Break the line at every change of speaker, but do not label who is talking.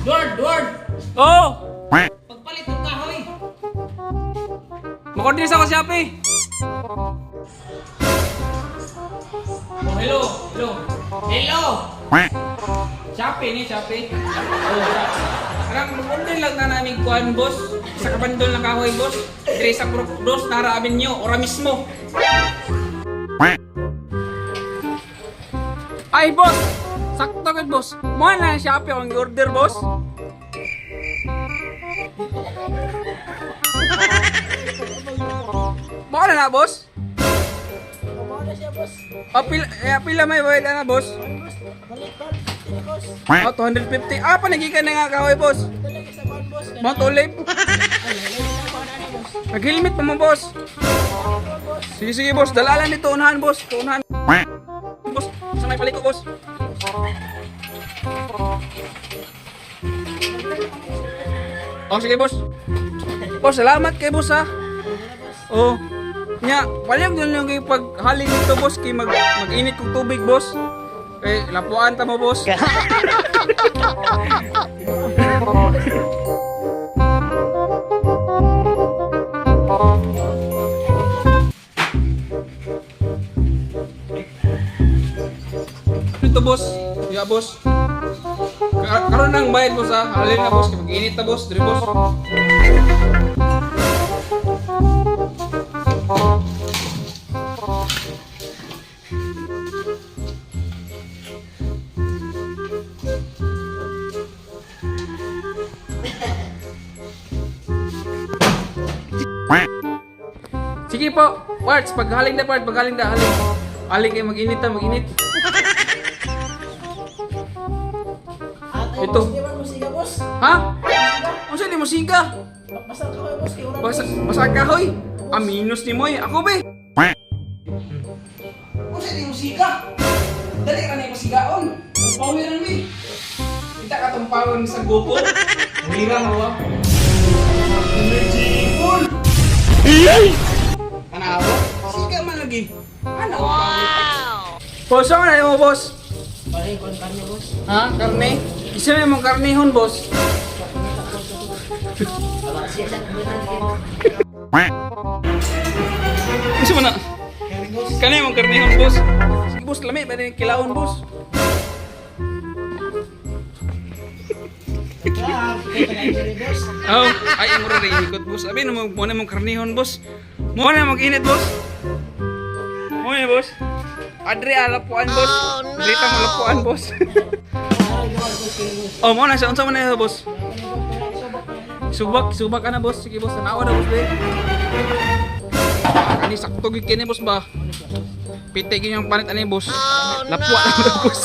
Lord, Lord!
Oh!
Pagpalit ng kahoy!
Makorder sa ko Shopee. Oh, hello. Hello.
Hello!
Shopee ni Shopee. Oh, Shopee. Karang mag-order lang na namin kuan, boss. Sa kabandol na kahoy, boss. Dire sa Purok Dos, Nara Avenue, ora mismo. Ay, boss! Sakto gud, boss. Mo na ang Shopee ang order, boss. Mo na na, boss.
Kumuha na siya, boss.
O, pila, eh, pila may bayad na, boss.
Ano, boss? Balik pa. Ito, boss.
Oh, 250. Ah, panagikan na nga kahoy, boss.
Ito lang sa kuwan, boss.
Mount Olive.
Ay, ay, ay, kuwan na, boss.
Nag-helmet pa mo, boss.
Boss.
Sige, sige, boss. Dalalan nito. Unahan, boss. Unahan. Boss, sa may paliko, boss. Oh, sige, boss. Boss, salamat kay boss, ha. Oh. Nya, palyag dun yung kay paghalin nito, boss, kay mag-init kong tubig, boss. Eh, lapuan ta mo, boss. Ito, boss. Ya, boss. Karon nang bayad, boss, ha. Halin na, boss. Kay mag-init ta, boss. Diri, boss. Sige po, parts, paghaling na parts, paghaling na, haling. Haling kayo, mag-init ta, mag-init.
Ate,
Ito.
boss, di man musika, boss.
Ha? Unsa ni musika?
Basta kahoy, boss. Kay oras,
Basa,
boss.
basa kahoy. Aminos ni Moy. Ako be. Unsa ni musika? Dali ra ni musigaon. Power ni. Kita ka tong power ni sa Goku. Hira na wa. Energy full. Tanawa? Siga man lagi. Ano? Wow. Boss, saan na mo, boss?
Pare, kuwan karne, boss.
Ha? Karne? Isa may mong karnehon, boss.
Aba, siya sa kuwan.
Isa mo na.
Karne, boss.
Kani mong karnehon, boss. Sige, boss, lami. Pwede yung kilaon, boss.
Ah, kita na yung boss.
Oh, ay, ang mura rin ikot, boss. Abi, mo na mong karnehon, boss. Mo na mong init, boss. Mo na, boss. Adre, alapuan, boss. Oh, no. Drita mo lapuan, boss.
Aray, gawa, boss, kay boss.
Oh, mo na siya. Unsa mo na siya, boss?
Subak na.
Subak, subak ka na, boss. Sige, boss. Tanawa na, boss, be. Kani sakto gyud kini, boss ba? Pite gyud yung panit ani, boss. Lapuan na, boss.